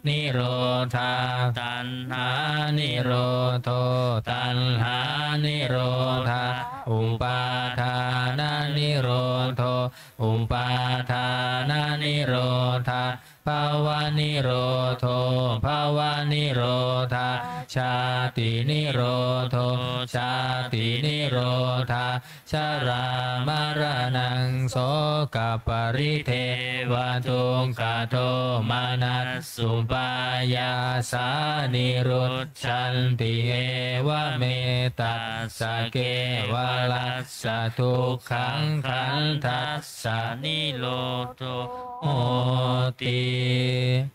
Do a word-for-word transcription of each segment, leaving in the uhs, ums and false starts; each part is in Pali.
nirodhā, taṇhānirodho, taṇhānirodhā, upādānanirodho, upādānanirodhā, bhavanirodho, bhavanirodhā, jātinirodho, jātinirodhā, jarāmaraṇaṃ sokaparidevadukkhadomanassupāyāsā nirujjhanti, evameta ssa kevalassa dukkhaṃ khandhassa nirodho hoti.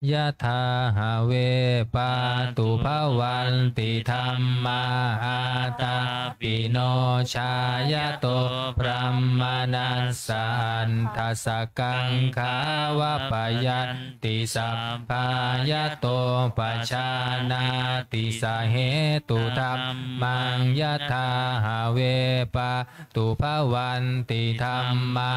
Yathā have pātubhavanti dhammā ātāpino jāyato brāhmaṇassa addhasakaṃ gāvapayanti sabbā yato pajānāti sahetudhammaṃ. Yathā have pātubhavanti dhammā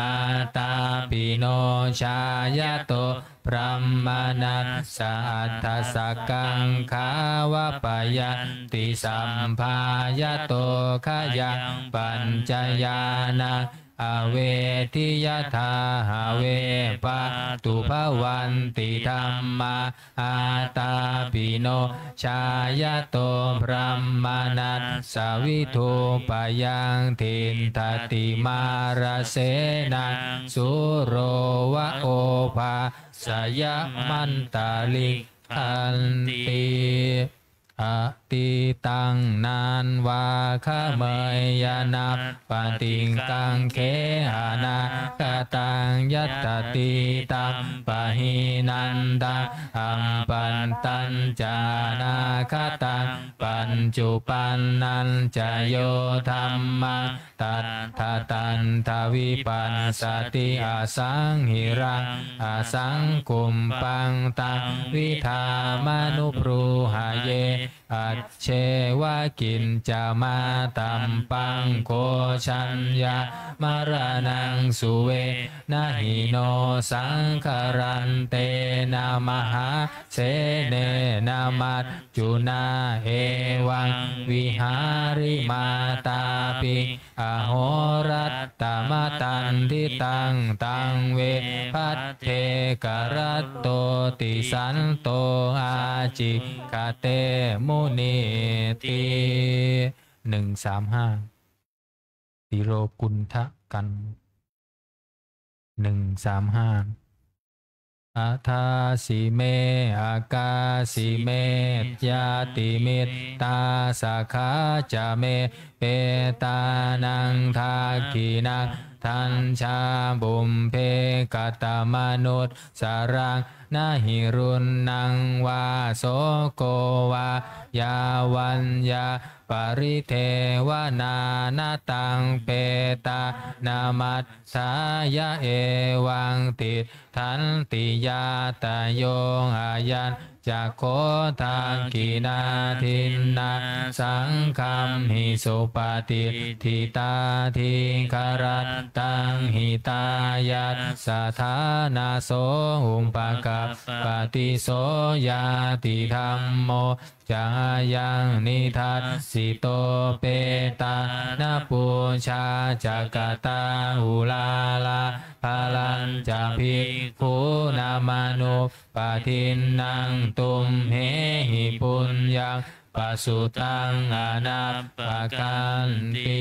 ātāpino jāyato brāhmaṇassa addhasakaṃ gāvapayanti sabbā yato khayaṃ pañcayānaṃ avedhi. Yathā have pātubhavanti dhammā ātāpino jāyato brāhmaṇassa vidhūpayaṃ tiṭṭhati mārasenaṃ sūro va obhāsayamantalikkhanti. Atītaṃ nānvāgameyya nappaṭikaṅkhe anāgataṃ. Yadattītampahīnantaṃ appattañca anāgataṃ paccuppannañca yo dhammaṃ tattha tattha vipassati asaṃhiraṃ asaṅkuppaṃ taṃ vidhāmanubrūhaye. Ajjeva kiñca mātappaṃ ko jaññā maraṇaṃ suve, na hi no saṅgarantena mahāsenena maccunā, evaṃ vihārimātāpiṃ ahorattamatanditaṃ taṃ ve bhaddekaratoti santo ācikkhate munīti. หนึ่งสามห้า ติโรกุณฑกัน หนึ่งสามห้า Adāsi me akāsi me ñātimittā sakhā ca me, petānaṃ dakkhiṇaṃ dajjā pubbe katamanussaraṃ. Na hi ruṇṇaṃ vā soko vā yā vaññā paridevanā, na taṃ petānamatthāya evaṃ tiṭ ṭhanti ñātayo. Ayañca kho dakkhiṇā dinnā saṅghamhi supatiṭṭhitā, dīgharattaṃ hitāyassa ṭhānaso upakappati. So ñātidhammo ca ayaṃ nidassito, petāna pūjā ca katā uḷārā, balañca bhikkhūnamanuppadinnaṃ, tumhehi puññaṃ pasutaṃ anappakanti.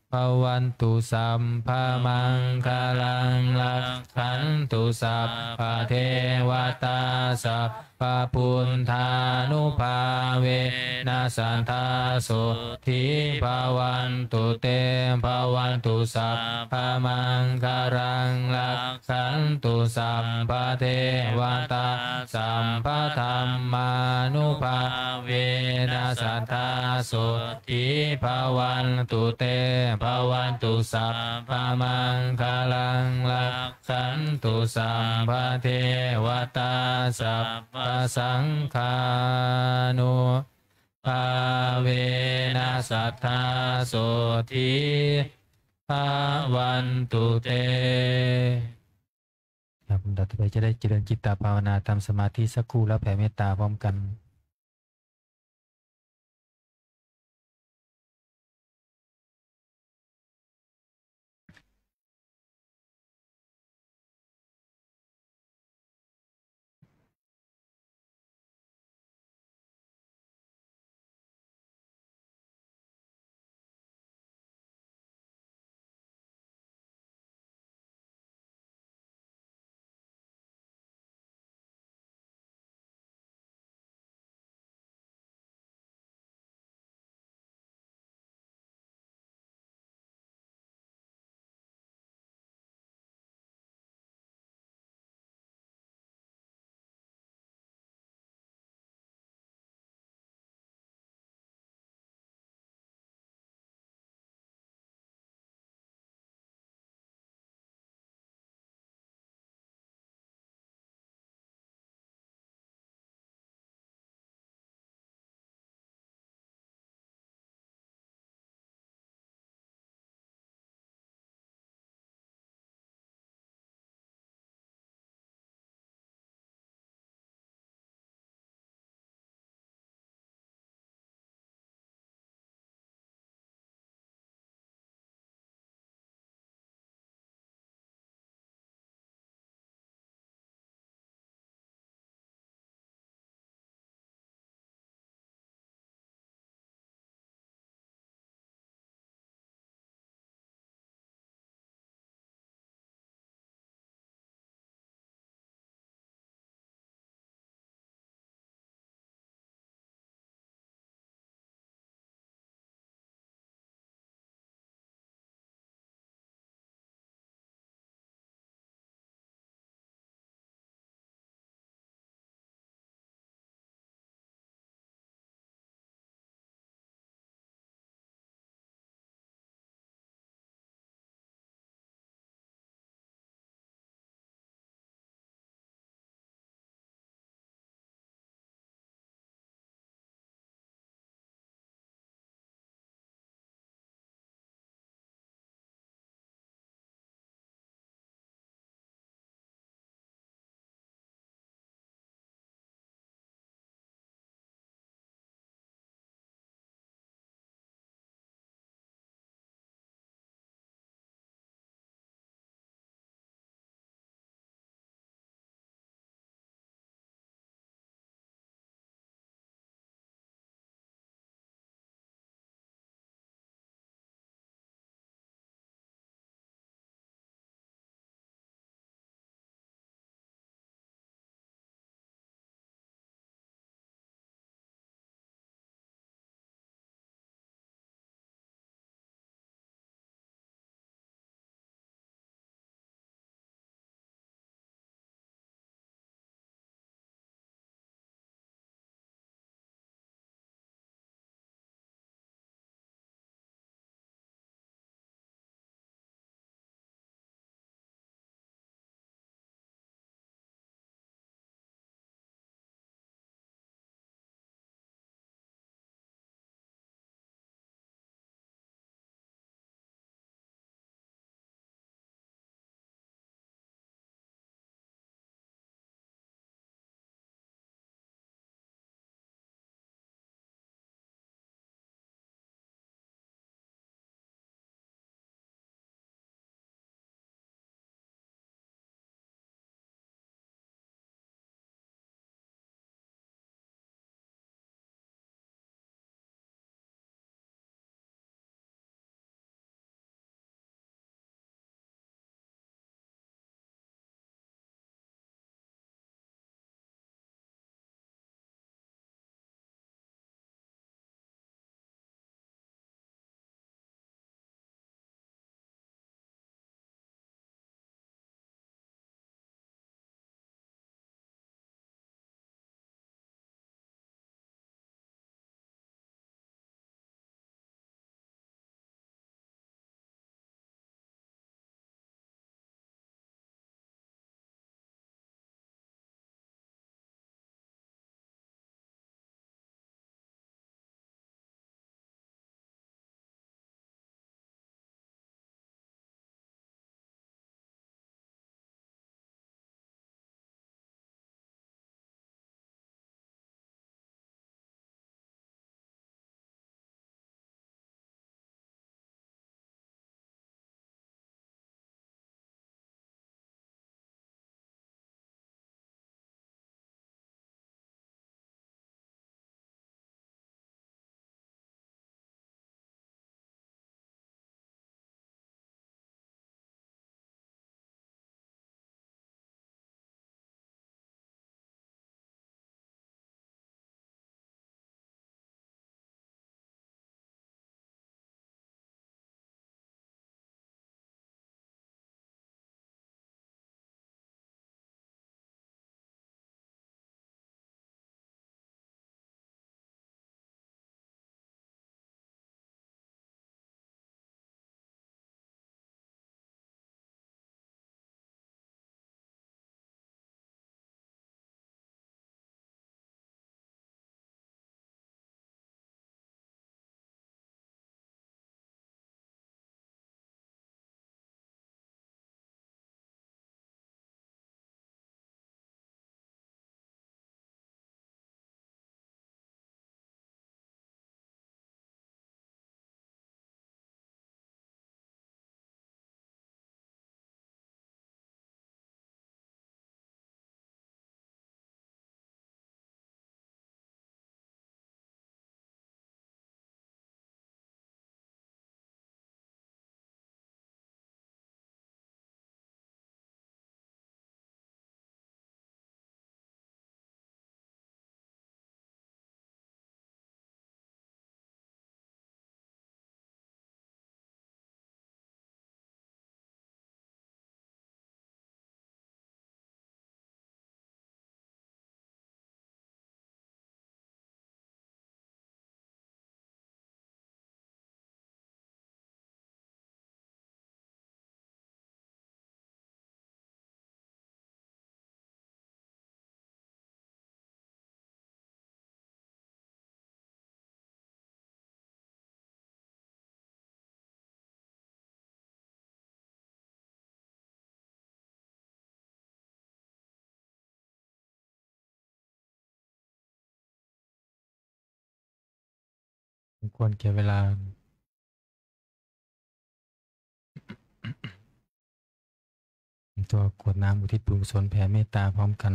Bhavatu sabbamaṅgalaṃ, rakkhantu sabbadevatā, sabbabuddhānubhāvena sadā sotthī bhavantu te. Bhavatu sabbamaṅgalaṃ, rak khantu sabbadevatā, sabbadhammānubhāvena sadā sotthī bhavantu te. Bhavatu sabbamaṅgalaṃ, rakkhantu sabbadevatā, sabbasaṅghānubhāvena sadā sotthī bhavantu te. ครับ ลำดับต่อไปจะได้เจริญจิตตภาวนา ทำสมาธิสักครู่แล้วแผ่เมตตาพร้อมกัน ควรแก่เวลา ตัวกรวดน้ำอุทิศบุญกุศลแผ่เมตตาพร้อมกัน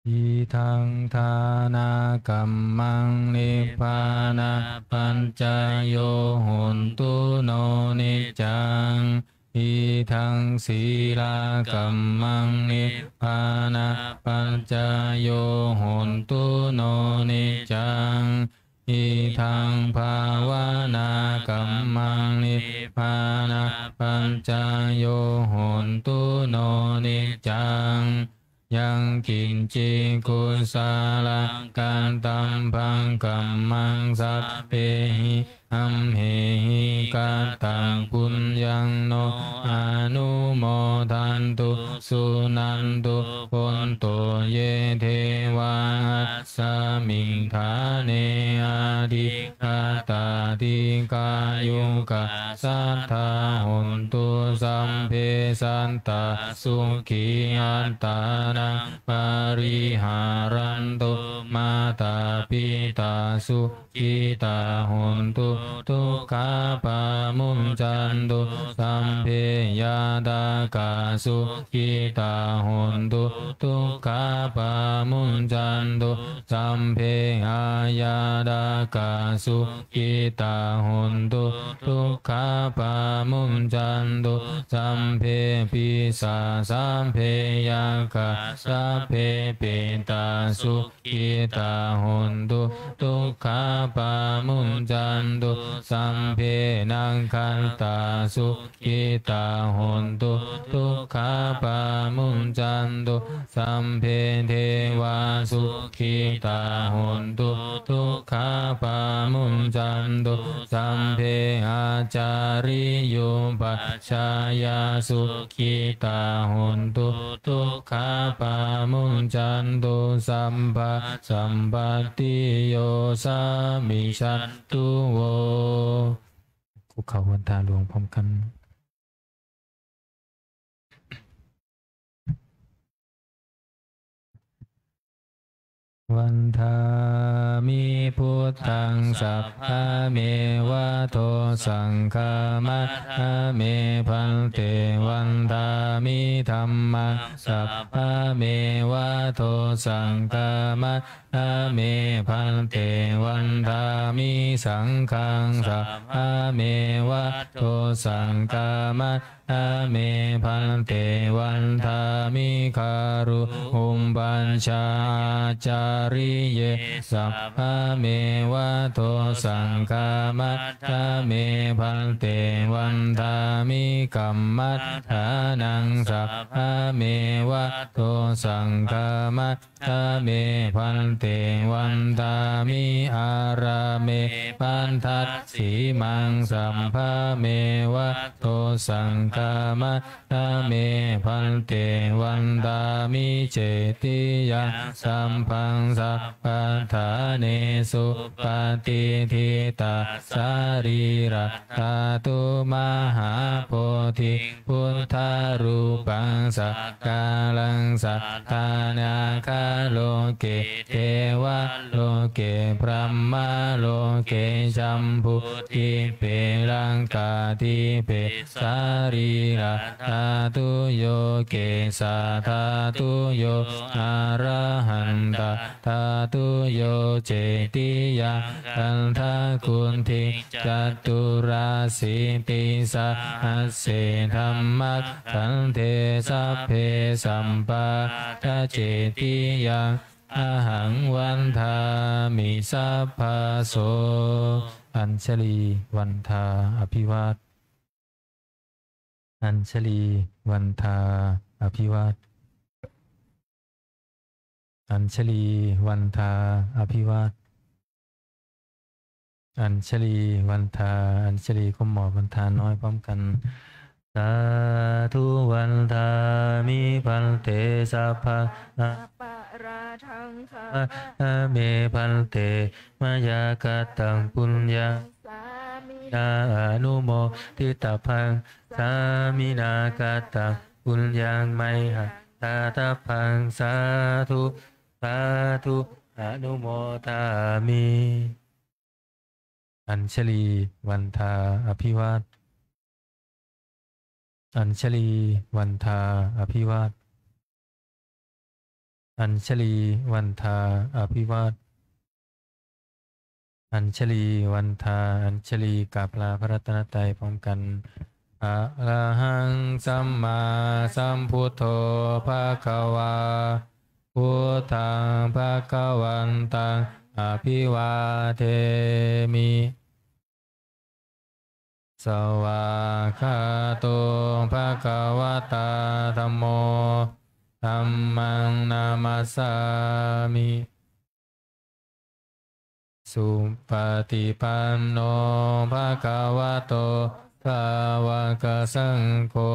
Idaṃ dānakammaṃ nibbānapaccayo hotu no niccaṃ. Idaṃ sīlakammaṃ nibbānapaccayo hotu no niccaṃ. Idaṃ bhāvanākammaṃ nibbānapaccayo hotu no niccaṃ. Yaṃ kiñci kusalaṃ kattabbaṃ kammaṃ sabbehi amhehi kataṃ puññaṃ no anumodantu suṇantu bhonto ye devā asmiṃ ṭhāne adhigatā dīghāyukā sadā hontu. Sabbe sattā sukhī attānaṃ pariharantu. Mātā pitā sukhitā hontu, dukkhā pamuñcantu. Sabbe ñātakā sukhitā hontu, dukkhā pamuñcantu. Sabbe aññātakā sukhitā hontu, dukkhā pamuñcantu. Sabbe pisā sabbe yakkhā sabbe petā sukhitā hontu, dukkhā pamuñcantu. Sabbe nakkhattā sukhitā hontu, dukkhā pamuñcantu. Sabbe devā sukhitā hontu, dukkhā pamuñcantu. Sabbe ācariyupajjhāyā sukhitā hontu, dukkhā pamuñcantu. Sabbā sampattiyo samijjhantu vo. คุกเข่าวันทาหลวงพร้อมกัน Vandāmi buddhaṃ sabbameva dosaṃ khamatha me bhante. Vandāmi dhammaṃ sabbameva dosaṃ khamatha me bhante. Vandāmi saṅghaṃ sabbameva dosaṃ khamatha me bhante. Vandāmi guru upajjhāyācariye sabbameva dosaṃ khamatha me bhante. Vandāmi kammaṭṭhānaṃ sabbameva dosaṃ khamatha me bhante. Vandāmi ārāme patthassīmaṃ sabbameva dosaṃ khamatha me bhante. Vandāmi cetiyaṃ sabbaṃ sabbaṭṭhānesu patiṭṭhitā sarīradhātu mahābodhiṃ buddharūpaṃ sakāraṃ satthā nāgaloke devaloke brahmaloke jambudīpe laṅkādīpe sarīradhātuyo kesādhātuyo arahantadhātuyo cetiyaṃ gandhakuṭiṃ caturāsītisahasсе dhammakkhandhe sabbe sabbāhacetiyaṃ ahaṃ vandāmi sabbaso. Añjalī vandā abhivād. Añjalī vandā abhivād. Añjalī vandā abhivād. Añjalī vandā, añjalī ก้มหมอบ vandā น้อยพร้อมกัน Sādhu vandāmi bhante sabba aparādhaṃ khamatha me bhante mayā kataṃ puññaṃ sāminā anumoditabbaṃ sāminā kataṃ puññaṃ mayhaṃ dātabbaṃ sādhu sādhu anumodāmi. Añjalī vandā abhivā- Añjalī vandā abhivā- Añjalī vandā abhivā- Añjalī vandā añjalī กราบลาพระรัตนตรัยพร้อมกัน Arahaṃ sammāsambuddho bhagavā. Buddhaṃ bhagavantaṃ abhivādemi. Svākkhāto bhagavatā dhammo. Dhammaṃ namassāmi. Supaṭipanno bhagavato sāvakasaṅgho.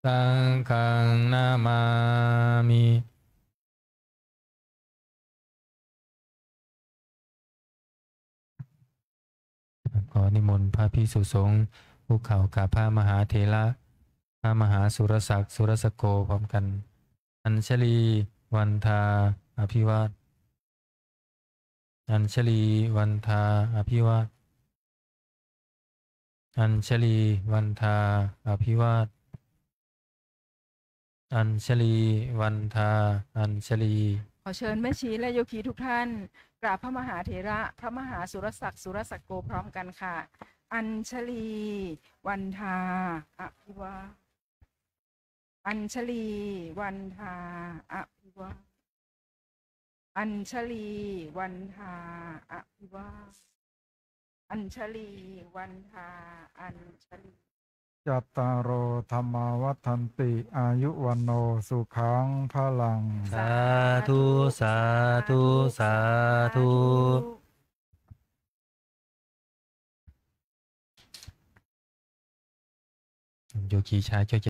Saṅghaṃ namāmi. ขอนิมนต์พระภิกษุสงฆ์คุกเข่ากราบพระมหาเถระ พระมหาสุรศักดิ์ สุรสโก พร้อมกัน Añjalī vandā abhivā- Añjalī vandā abhivā- Añjalī vandā abhivā- Añjalī vandā añjalī. ขอเชิญแม่ชีและโยคีทุกท่าน กราบพระมหาเถระ พระมหาสุรศักดิ์ สุรสโก พร้อมกันค่ะ Añjalī vandā abhivā- Añjalī vandā abhivā- Añjalī vandā abhivā- Añjalī vandā añjalī. Cattāro dhammā vaḍḍhanti, āyu vaṇṇo sukhaṃ balaṃ. Sādhu, sādhu, sādhu. โยคีชายช่วย